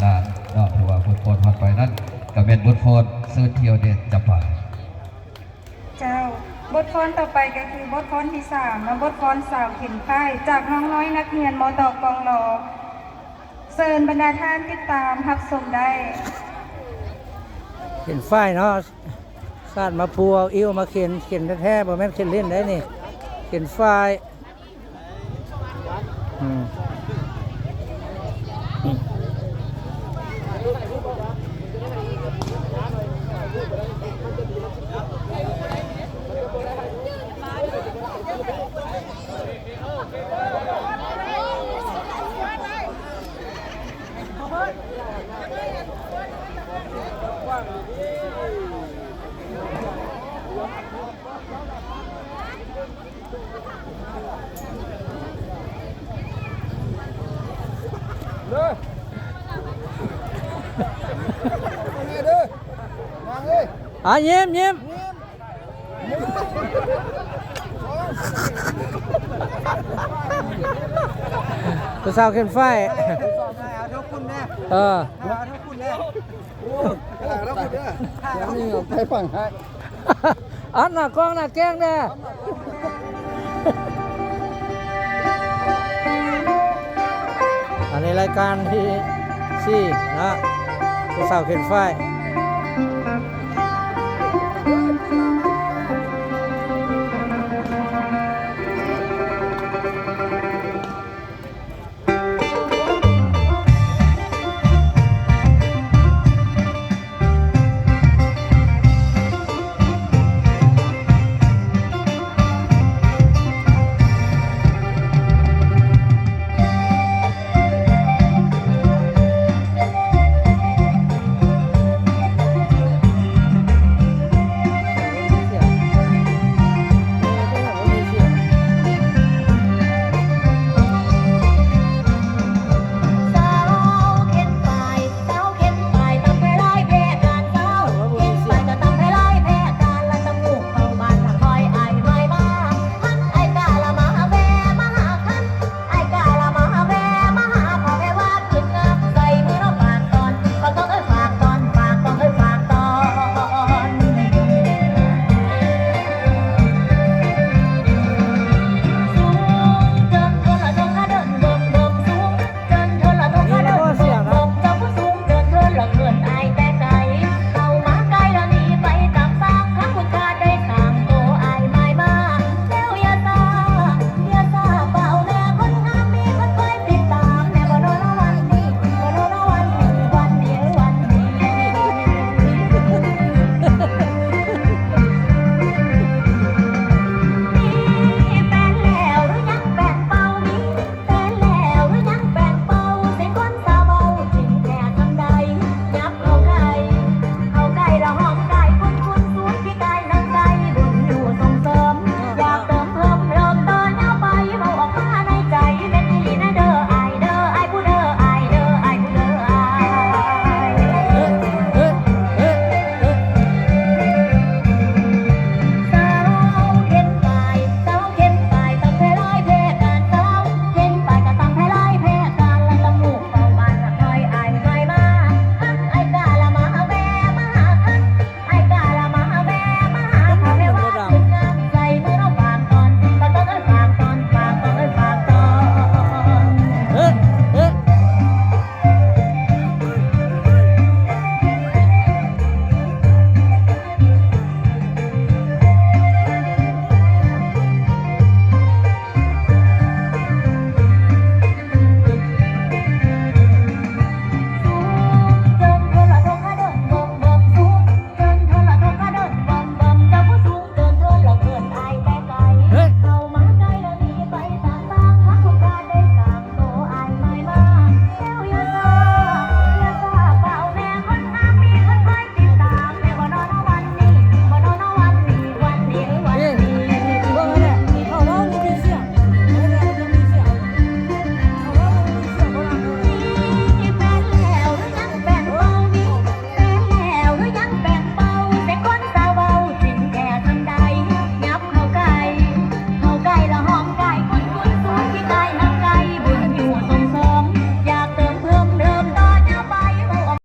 ນານເນາະ ເພາະວ່າບົດຟ້ອນຖັດໄປນັ້ນ ກໍແມ່ນບົດຟ້ອນເຊີນທ່ຽວແດນຈຳປາ. ເຈົ້າ, ບົດຟ້ອນຕໍ່ໄປກໍຄືບົດຟ້ອນທີສາມເນາະ, ບົດຟ້ອນສາວເຂັນຝ້າຍ ຈາກນ້ອງນ້ອຍນັກຮຽນ ມຕ ກອງລໍ. ເຊີນບັນດາທ່ານຕິດຕາມຮັບຊົມໄດ້. ເຂັນຝ້າຍເນາະ, ສາດມາປູເອົາ ອິ້ວມາເຂັນ, ເຂັນແທ້ໆ ບໍ່ແມ່ນເຂັນຫຼິ້ນໄດ໋ນີ້, ເຂັນຝ້າຍ. ອືມ ອາ ຍິ້ມ ຍິ້ມ ຜູ້ສາວເຂັນຝ້າຍ ເອີ ໄປຝັ່ງໃຫ້ ອັນໜ້າກ້ອງໜ້າແກ້ງແດ່. ອັນນີ້ລາຍການທີສີ່ນະ ຜູ້ສາວເຂັນຝ້າຍ.